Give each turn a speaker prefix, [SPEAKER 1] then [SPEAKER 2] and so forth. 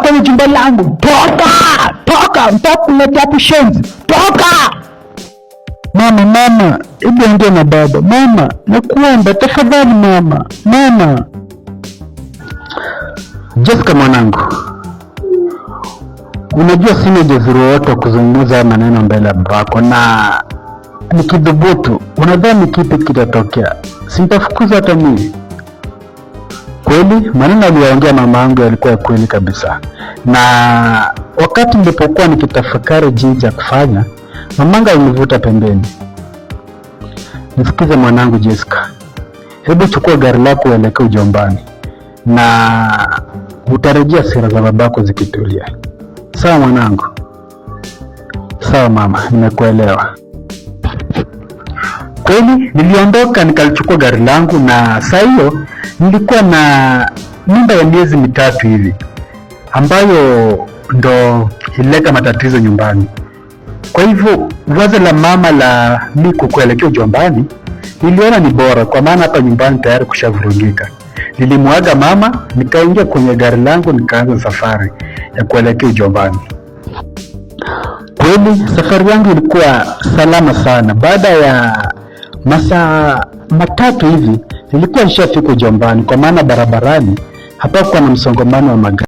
[SPEAKER 1] kwenye jumba langu, toka toka, nitakuletea hapo shenzi, toka! Mama, mama, hebu ongea na baba. Mama, nakuomba tafadhali, mama, mama. Jessica mwanangu, unajua sina ujasiri wowote wa kuzungumza haya maneno mbele ya babako, na nikidhubutu, unadhani kipi kitatokea? Sintafukuzwa hata mimi? Kweli maneno aliyoongea mama yangu yalikuwa ya kweli kabisa, na wakati nilipokuwa nikitafakari jinsi ya kufanya, mamangu alinivuta pembeni. Nisikize mwanangu Jessica, hebu chukua gari lako uelekee ujombani na utarejea sera za babako zikitulia. Sawa mwanangu? Sawa mama, nimekuelewa. Kweli niliondoka nikalichukua gari langu, na saa hiyo nilikuwa na mimba ya miezi 3 hivi, ambayo ndo ilileta matatizo nyumbani. Kwa hivyo wazo la mama la mi kuelekea ujombani niliona ni bora, kwa maana hapa nyumbani tayari kushavurugika. Nilimuaga mama, nikaingia kwenye gari langu, nikaanza safari ya kuelekea ujombani. Kweli safari yangu ilikuwa salama sana. Baada ya masaa 3 hivi nilikuwa nishafika ujombani, kwa maana barabarani hapakuwa na msongamano wa magari.